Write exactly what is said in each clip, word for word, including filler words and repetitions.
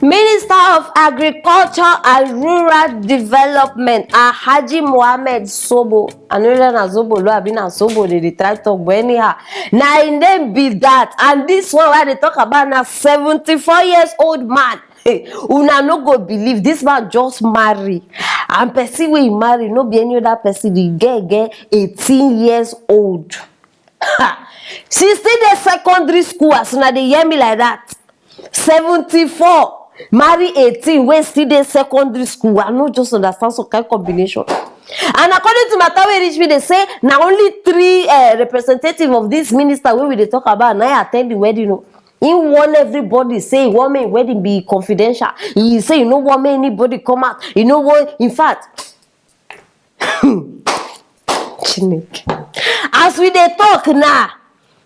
Minister of Agriculture and Rural Development, Alhaji Mohammed Sobo. I no know na Zobo lo abi na Sobo dey dey try talk, but anyhow, na im name be that. And this one wey I dey talk about na seventy-four years old man. Una no go believe, this man just marry. And person wey he marry, no be any other person, the girl get eighteen years old. She still dey secondary school, as una dey hear me like that. Seventy-four, marry eighteen, wey still dey secondary school. I no just understand some kind combination. And according to matter wey reach me, they say na only three uh, representative of this minister wey we dey talk about na attend the wedding o. He warn everybody, say he want make wedding be confidential. He say he no want make anybody come out. He no want, in fact, Chineke. As we dey talk now,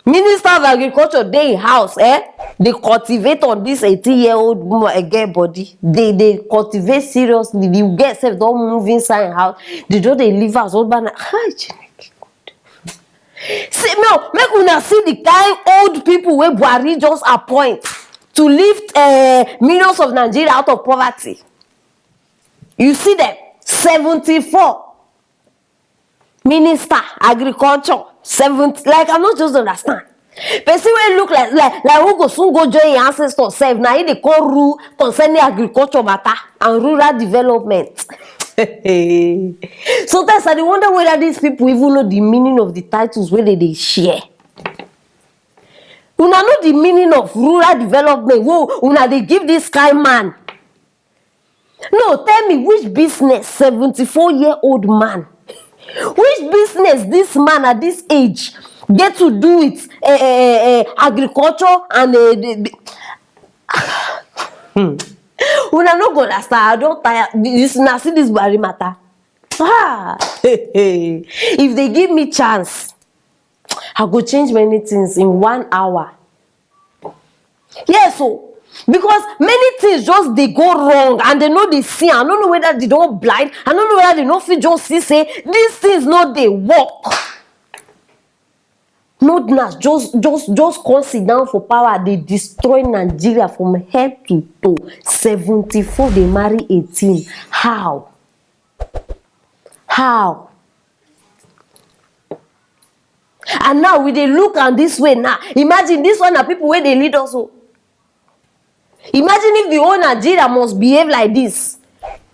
Minister of Agriculture dey in house, eh? Dey cultivate on this eighteen year old mo- eh, girl body. They dey cultivate seriously. The girl sef don move inside im house. They just dey leave house. Old man, hi, Chineke. See, no, make una see the kind old people wey Buhari just appoint to lift uh, millions of Nigeria out of poverty. You see them, seventy-four. Minister, agriculture, seventy. Like, I no just understand. Person wey look like like like who go soon go join im ancestor sef, na him dey come rule concerning agriculture matter and rural development. Sometimes I dey wonder whether these people even know the meaning of the titles wey they dey share. Una know the meaning of rural development wey una dey give this kind man? No, tell me which business seventy-four year old man, which business this man at this age get to do with uh, uh, uh, agriculture and uh, the, the, Hmm. Una no go understand. I don tire. This na see this Buhari matter. Ah, if they give me chance, I go change many things in one hour. Yes, so because many things just dey go wrong and they no dey see. I no know whether they don blind. I no know whether they no fit just see say these things no dey work. Northerners just just just come sit down for power, dey destroy Nigeria from head to toe. Seventy-four dey marry eighteen. How? How? And now we dey look am this way now. Imagine this one na people wey dey lead us o. Imagine if the whole Nigeria must behave like this.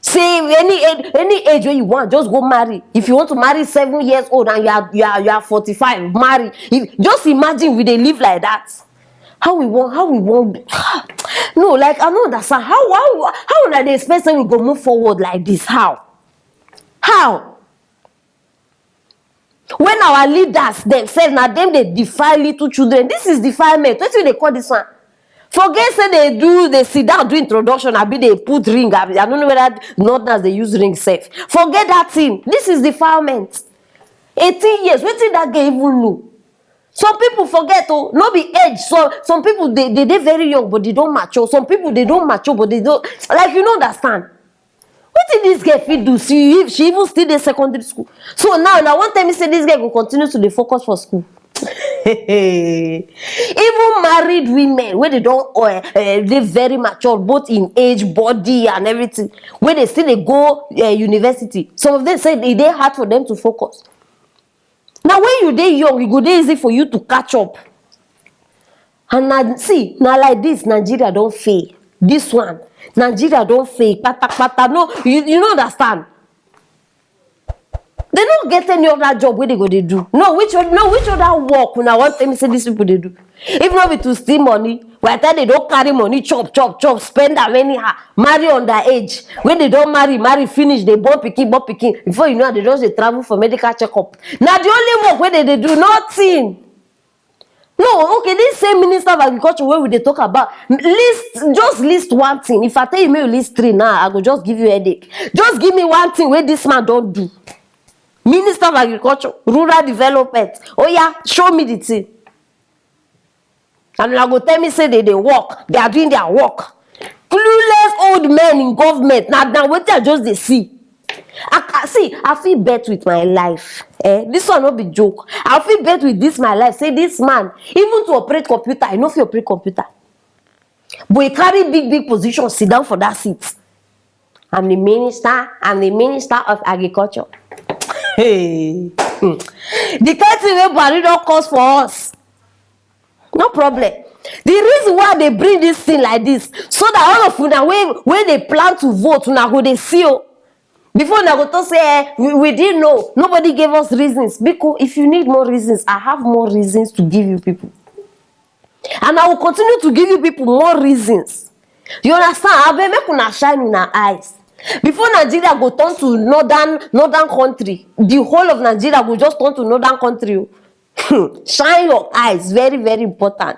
Say any age, any age wey you want, just go marry. If you want to marry seven years old and you are you are you are forty-five, marry. If, just imagine we dey live like that. How we want, how we want, no, like, I no understand. How how how una dey expect say we go move forward like this? How? How? When our leaders themselves na dem dey defile little children, this is defilement. Wetin you dey call this one? Forget say they do, they sit down do introduction, abi they put ring, abi I don't know whether Northerners dey use ring sef. Forget that thing. This is defilement. Eighteen years, wetin that girl even know? Some people forget o, no be age. So some people dey dey dey very young but they don mature. Some people they don mature but they don, like, you no understand. Wetin this girl fit do? She if she even still dey secondary school. So now na one tell me say this girl go continue to dey focus for school. Even married women wey they don uh, uh, dey very mature both in age, body and everything, wey they still dey go uh, university, some of them say e dey hard for them to focus. Na when you dey young, e go dey easy for you to catch up. And na see, na like this Nigeria don fail. This one, Nigeria don fail kpatakpata. No, you, you no understand. They no get any other job wey they go dey do. No, which o- no which other work una wan tell me say these people dey do? If no be to steal money, by the time they don carry money, chop chop chop, spend am anyhow, marry underage. When they don marry, marry finish, they born pikin, born pikin. Before you know, they just dey travel for medical checkup. Na the only work wey they dey do, nothing. No, okay, this same minister of agriculture wey we dey talk about, list, just list one thing. If I tell you make you list three now, I go just give you headache. Just give me one thing wey this man don do. Minister of agriculture, rural development. Oh yeah, show me the thing. And una go tell me say they dey work, they are doing their work. Clueless old men in government. Na na wetin I just dey see. I ca- see, I fit bet with my life. Eh, this one no be joke. I fit bet with this my life. Say this man, even to operate computer, I no fit operate computer. But he carry big big position, sit down for that seat. I'm the minister, I'm the minister of agriculture. Hey. Hmm. The kind thing wey Buhari don cause for us. No problem. The reason why they bring this thing like this, so that all of una wey wey dey plan to vote, una go dey see o. Before una go talk say, eh, we, we didn't know. Nobody gave us reasons. Because if you need more reasons, I have more reasons to give you people. And I will continue to give you people more reasons. You understand? Abeg, make una shine una eyes. Before Nigeria go turn to northern northern country, the whole of Nigeria go just turn to northern country o. Hmm, shine your eyes, very very important.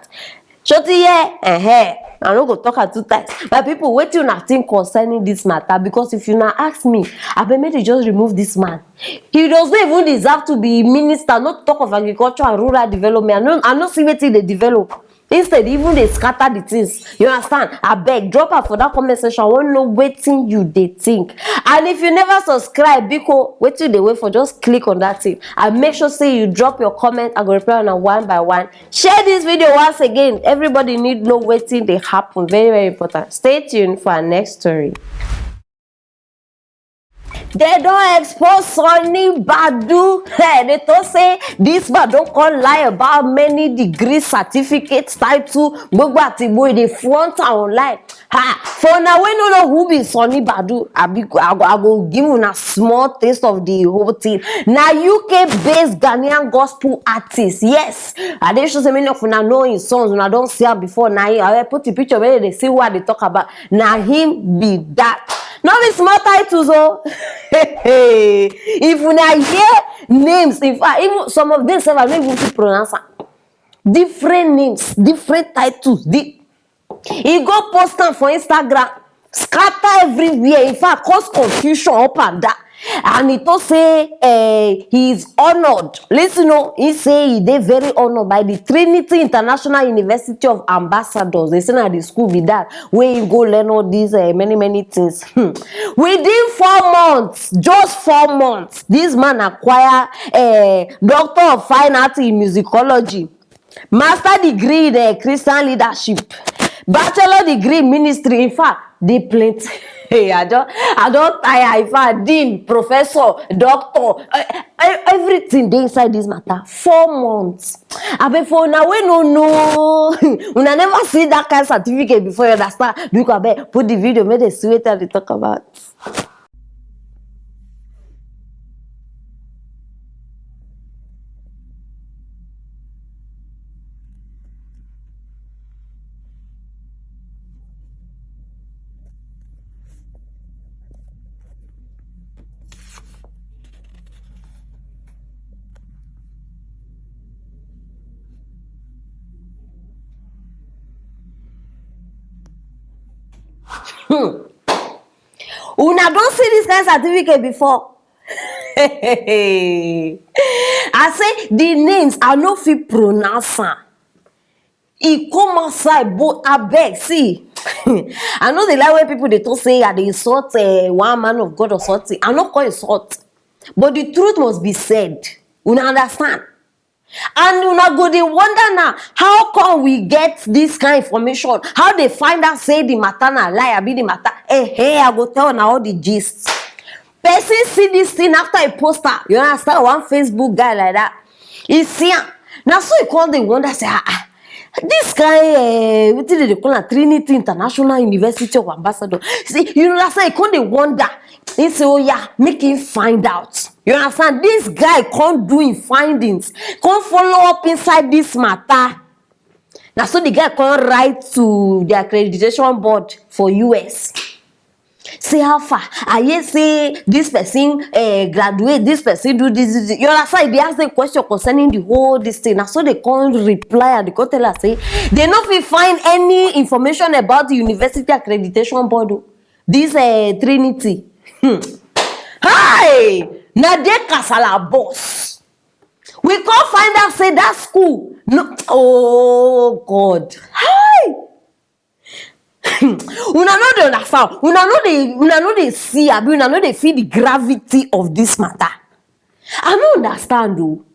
Shoti here, eh, I no go talk am two times. My people, wetin una think concerning this matter? Because if una ask me, abeg, make they just remove this man. He does not even deserve to be minister, not talk of agriculture and rural development. I no, I no see wetin dey develop. Instead, even dey scatter the things. You understand? Abeg, drop am for that comment section. I wan know wetin you dey think. And if you never subscribe, biko, wetin you dey wait for? Just click on that thing and make sure say you drop your comment. I go reply una one by one. Share this video once again. Everybody need know wetin dey happen. Very very important. Stay tuned for our next story. They don expose Sonny Badu. Hey, they talk say this man don come lie about many degree, certificate, title, gbogbo ati gbogbo. He dey flaunt am online. Ha! For una wey no know who be Sonny Badu, I be, I go, I go give una small taste of the whole thing. Na U K based Ghanaian gospel artist. Yes, I dey sure say many of una know him songs. Una don see am before. Na him, I put the picture where they see who I dey talk about. Na him be that. No be small titles o. If una hear names, in fact, even some of them sef, I no even fit pronounce am. Different names, different titles. The, he go post am for Instagram, scatter everywhere. In fact, cause confusion up and down. And he talk say, eh, he is honored. Listen o, he say he dey very honored by the Trinity International University of Ambassadors. They say na the school be that, where he go learn all these, eh, many many things. Hmm. Within four months, just four months, this man acquire, eh, Doctor of Fine Art in Musicology, master degree in, eh, Christian leadership, bachelor degree in ministry. In fact, dey plenty. Hey, I don, I don tire. In fact, dean, professor, doctor, eh, eh, everything dey inside this matter. Four months. Abeg, for una wey no know, una never see that kind certificate before, you understand? Because abeg, put the video, make they see wetin I dey talk about. Hmm. Una don see this kind certificate before? I say the names, I no fit pronounce am. E come outside, but abeg, see, I no dey like when people dey talk say I dey insult, eh, one man of God or something. I no come insult, but the truth must be said. Una understand? And una go dey wonder now, how come we get this kind information? How they find out say the matter na lie, abi the matter? Eh, hey, I go tell una all the gist. Person see this thing after he post am. You understand? One Facebook guy like that, he see am. Na so he come dey wonder say, ah, ah, this guy, eh, wetin dem dey call am, Trinity International University of Ambassador. See, you understand? He come dey wonder. He say, oh yeah, make him find out. You understand? This guy come do him findings, come follow up inside this matter. Na so the guy come write to the accreditation board for U S. Say, how far? I hear say this person, eh, graduate, this person do this, this, this. You understand? They ask them question concerning the whole this thing. Na so they come reply and they come tell us say they no fit find any information about the university accreditation board o. This, eh, Trinity. Hmm. Hi! Na dey kasala boss. We come find out say that school, no, oh God. Hi! Una no dey understand. Una no dey, una no dey see, abi una no dey feel the gravity of this matter. I no understand o.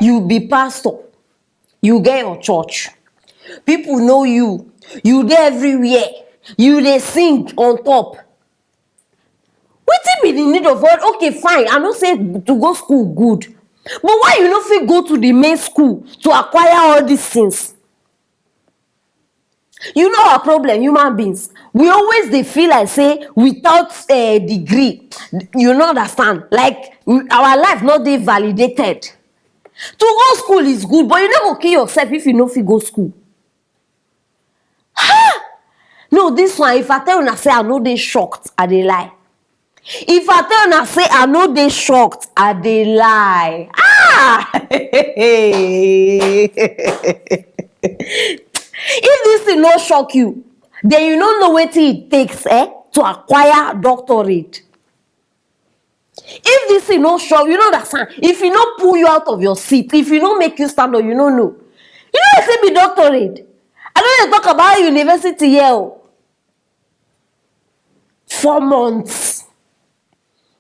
You be pastor, you get your church, People know you. You dey everywhere. You dey sing on top. Wetin be the need of all? Okay, fine, I know say to go school good, but why you no fit go to the main school to acquire all these things? You know our problem, human beings, we always dey feel like say without a degree, you no understand, like, our life no dey validated. To go school is good, but you no go kill yourself if you no fit go school. No, this one, if I tell una say I no dey shocked, I dey lie. If I tell una say I no dey shocked, I dey lie. Ah! If this thing no shock you, then you no know wetin it takes, eh, to acquire doctorate. If this thing no shock you, no understand, if e no pull you out of your seat, if e no make you stand up, you no know. You know wetin be doctorate? I no dey talk about university here o. Four months.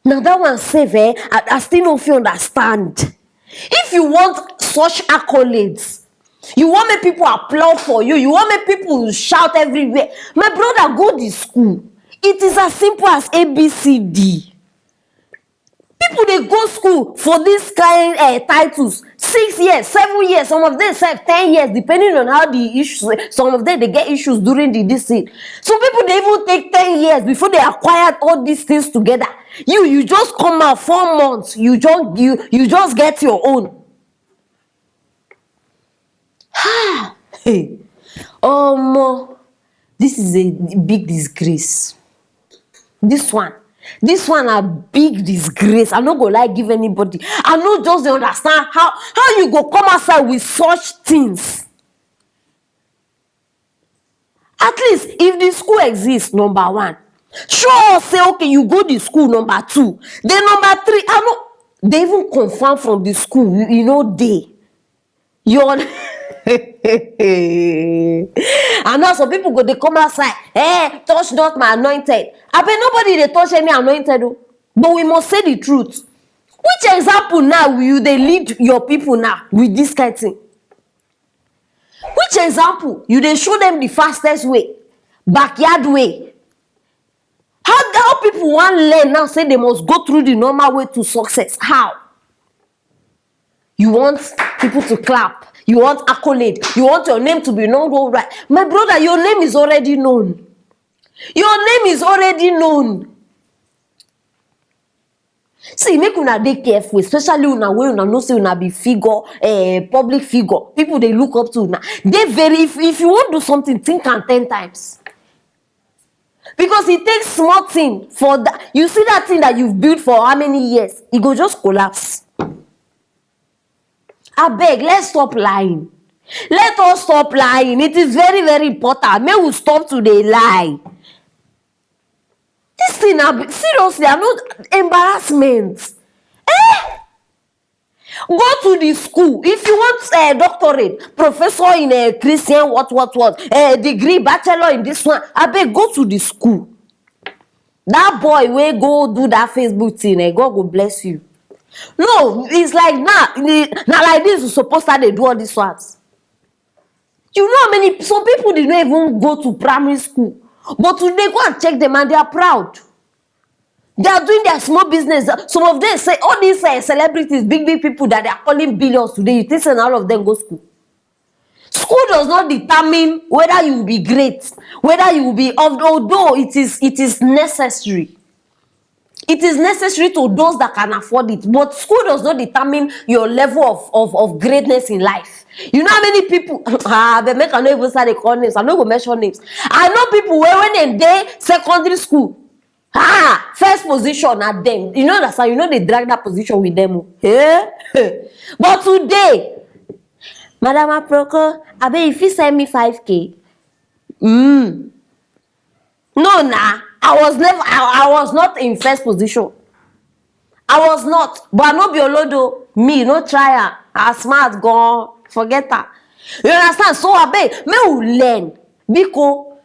Na that one sef, eh, I, I still no fit understand. If you want such accolades, you want make people applaud for you, you want make people shout everywhere. My brother, go the school. It is as simple as A B C D. People dey go school for this kind, eh, titles. Six years, seven years, some of them sef ten years, depending on how the issues. Some of them dey get issues during the this thing. Some people dey even take ten years before they acquired all these things together. You, you just come out four months, you just, you, you just get your own. Hey, omo, this is a big disgrace. This one, this one na big disgrace. I no go like give anybody. I no just dey understand how, how you go come outside with such things. At least, if the school exists, number one, show us say, okay, you go the school, number two. Then number three, I no, they even confirm from the school, you, you know, they. You un- And now some people go dey come outside, eh, touch not my anointed. I bet nobody dey touch any anointed o. But we must say the truth. Which example now will you dey lead your people now with this kind thing? Which example you dey show them the fastest way, backyard way? How, how people wan learn now say they must go through the normal way to success? How? You want people to clap. You want accolade. You want your name to be known worldwide. My brother, your name is already known. Your name is already known. See, make una dey careful, especially una wey una know say una be figure, eh, public figure. People dey look up to una. Dey very, if, if you wan do something, think am ten times. Because it takes small thing for that. You see that thing that you've built for how many years? It go just collapse. Abeg, let's stop lying. Let us stop lying. It is very, very important. Make we stop to dey lie. This thing na, seriously, I no, embarrassment. Eh? Go to the school. If you want a doctorate, professor in a Christian, what, what, what, a degree, bachelor in this one, abeg, go to the school. That boy wey go do that Facebook thing, eh, God go bless you. No, it's like, na, na like this you suppose start dey do all these ones. You know how many, some people dey no even go to primary school, but you dey go and check them and they are proud. They are doing their small business. Some of them say, all these, eh, celebrities, big, big people that they are calling billions today, you think say na all of them go school? School does not determine whether you will be great, whether you will be, although it is, it is necessary. It is necessary to those that can afford it, but school does not determine your level of, of, of greatness in life. You know how many people, ah, but make I no even start dey call names. I no go mention names. I know people wey, when dem dey secondary school, ah, first position na them. You no understand? You no dey drag that position with them o. Eh? But today, Madam Aproko, abeg, you fit send me five K? Mm. No, na, I was never, I, I was not in first position. I was not, but I no be olodo. Me, no try am. I smart gan, forget am. You understand? So abeg, make we learn. Biko,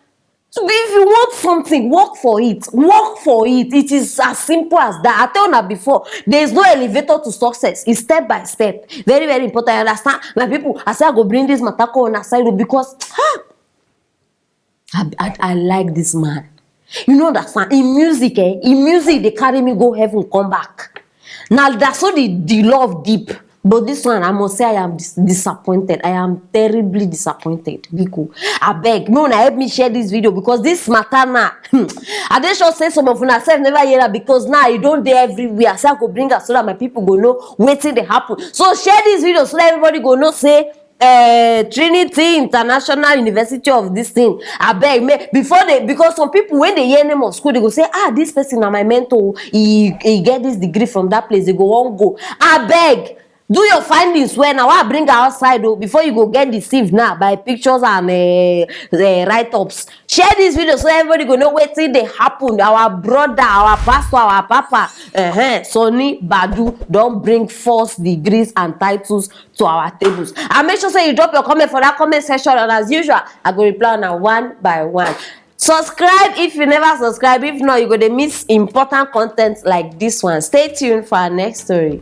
If you want something, work for it. Work for it. It is as simple as that. I tell una before, there is no elevator to success. It's step by step. Very, very important. You understand? My people, I say I go bring this matter come on aside because ah, I, I, I like this man. You know that song? In music, eh? In music, they carry me go heaven, come back. Now that's so the, the love deep. But this one, I must say, I am dis- disappointed. I am terribly disappointed. Biko, I beg, no, na help me share this video because this matter now. Hmm, I dey sure say some of una sef never hear am because now e don dey everywhere. Say I go bring am so that my people go know wetin dey happen. So share this video so that everybody go know say uh, Trinity International University of this thing. I beg me before they, because some people when they hear name of school they go say, ah, this person na my mentor. He he get this degree from that place. They go on go. I beg. Do your findings well now. I bring her outside though before you go get deceived now by pictures and uh, uh, write-ups. Share this video so everybody go know wetin dey happen. Our brother, our pastor, our papa, uh-huh, Sonny Badu don bring false degrees and titles to our tables. And make sure say you drop your comment for that comment section, and as usual, I go reply on one by one. Subscribe if you never subscribe. If not, you go dey miss important content like this one. Stay tuned for our next story.